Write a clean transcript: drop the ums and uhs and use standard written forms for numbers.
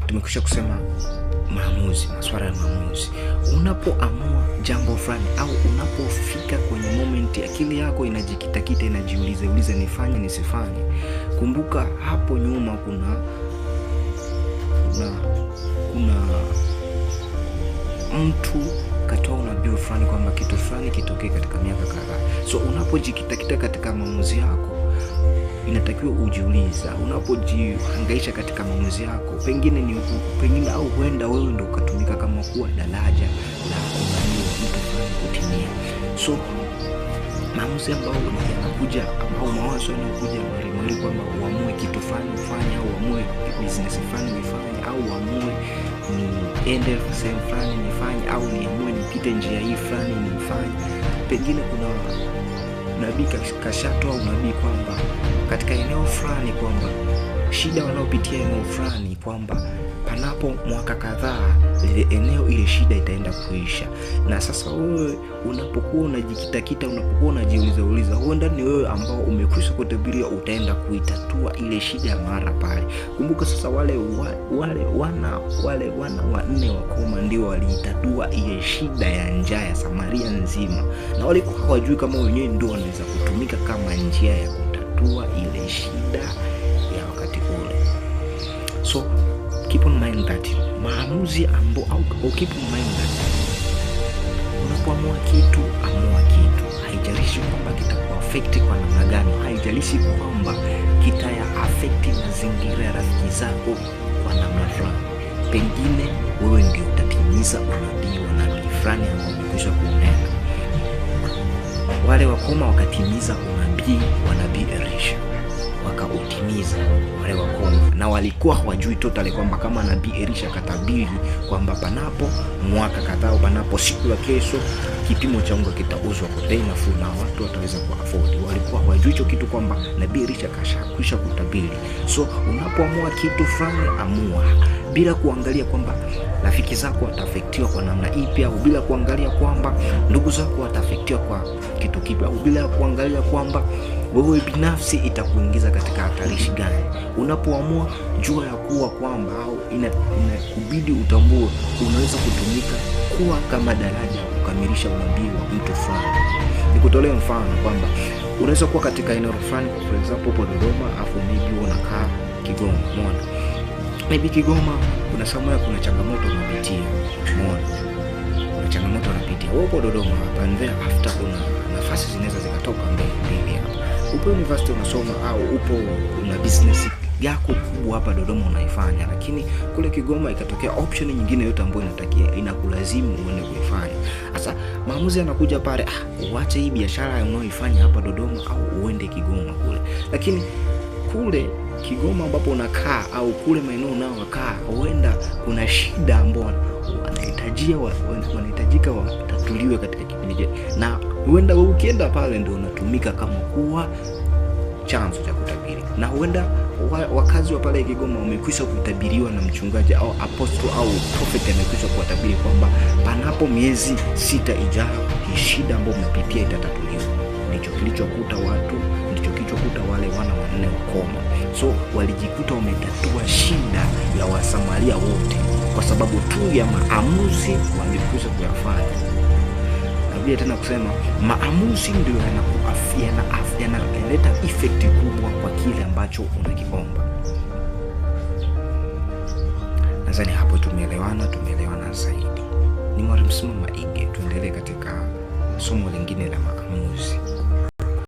Tumekwisha kusema maamuzi, masuala ya maamuzi. Unapoamua jambo fulani au unapofika kwenye moment akili yako inajikitakita, inajiuliza uliza, nifanye nisifanye. Kumbuka hapo nyuma kuna mtu katoa unabii fulani kwamba kitu fulani kitokee katika miaka kadhaa. So unapojikitakita katika maamuzi yako, inatakiwa ujiuliza. Unapojihangaisha katika maamuzi yako, pengine au huenda wewe ndio ukatumika kama kuwa daraja la unabii wa mtu fulani kutimia. So maamuzi ambayo yanakuja au mawazo yanayokuja mwili kwamba uamue kitu fulani ufanye, au uamue business fulani uifanye, au uamue niende sehemu fulani nifanye, au niamue nipite njia hii fulani nifanye. Pengine kuna nabii kashatoa unabii kwamba katika eneo fulani, kwamba shida wanaopitia eneo fulani, kwamba panapo mwaka kadhaa lile eneo ile shida itaenda kuisha. Na sasa wewe unapokuwa unajikitakita, unapokuwa unajiuliza uliza, huenda ni wewe ambao umekwisha kutabiria utaenda kuitatua ile shida mara pale. Kumbuka sasa wale wana wanne wakoma ndio waliitatua ile shida ya njaa ya Samaria nzima, na walikuwa hawajui kama wenyewe ndio wanaweza kutumika kama njia ya kutatua ile shida ya wakati ule. So keep on mind that maamuzi au keep on mind that unapoamua kitu, amua kitu, haijalishi kwamba kitakuaffect kwa namna gani, haijalishi kwamba kitaya affect mazingira ya rafiki zako kwa namna fulani. Pengine wewe ndio utatimiza unabii wa nabii fulani ambao umekwisha kuunena. Wale wakoma wakatimiza unabii wa nabii Elisha, wakautimiza wale wakoma, na walikuwa hawajui totally kwamba kama nabii Elisha katabiri kwamba panapo mwaka kadhaa, panapo siku ya kesho, kipimo cha unga kitauzwa kwa bei nafuu na watu wataweza ku afford. Walikuwa hawajui hicho kitu kwamba nabii Elisha kashakwisha kutabiri. So unapoamua kitu fulani, amua bila kuangalia kwamba rafiki zako wataafektiwa kwa namna ipi, au bila kuangalia kwamba ndugu zako wataafektiwa kwa kitu kipi, au bila kuangalia kwamba wewe binafsi itakuingiza katika hatarishi gani. Unapoamua, jua ya kuwa kwamba au inakubidi utambue unaweza kutumika kuwa kama daraja kukamilisha unabii wa mtu fulani. Nikutolee mfano kwamba unaweza kuwa katika eneo fulani, for example upo Dodoma, afu maybe unakaa Kigoma, umeona? Maybe Kigoma kuna somewhere kuna changamoto unapitia, umeona? Kuna changamoto unapitia. Wewe upo Dodoma hapa, and then after kuna nafasi zinaweza zikatoka mbele hapa. Upo university unasoma, au upo una business yako kubwa hapa Dodoma unaifanya, lakini kule Kigoma ikatokea option nyingine yote ambayo inatakia inakulazimu uende kuifanya. Sasa maamuzi yanakuja pale, uache hii biashara unayoifanya hapa Dodoma au uende Kigoma kule. Lakini kule Kigoma ambapo unakaa au kule maeneo unayokaa, huenda kuna shida ambayo wanahitajika watatuliwe katika kipindi, na huenda wewe ukienda pale ndio unatumika kama kuwa chanzo cha kutabiri, na huenda wakazi wa pale Kigoma wamekwisha kutabiriwa na mchungaji au apostle au prophet amekwisha kuwatabiri kwamba panapo miezi 6 ijayo hii shida ambayo mnapitia itatatuliwa. Ndicho kilichokuta watu, ndicho kilichokuta wale wana wanne wakoma. So walijikuta wametatua shida ya Wasamaria wote kwa sababu tu ya maamuzi wamekwisha kuyafanya. Narudia tena kusema maamuzi ndio yanaleta effect kubwa kwa kile ambacho unakiomba. Nadhani hapo tumeelewana zaidi. Ni Mwalimu Simon Maige, tuendelee katika somo lingine la maamuzi.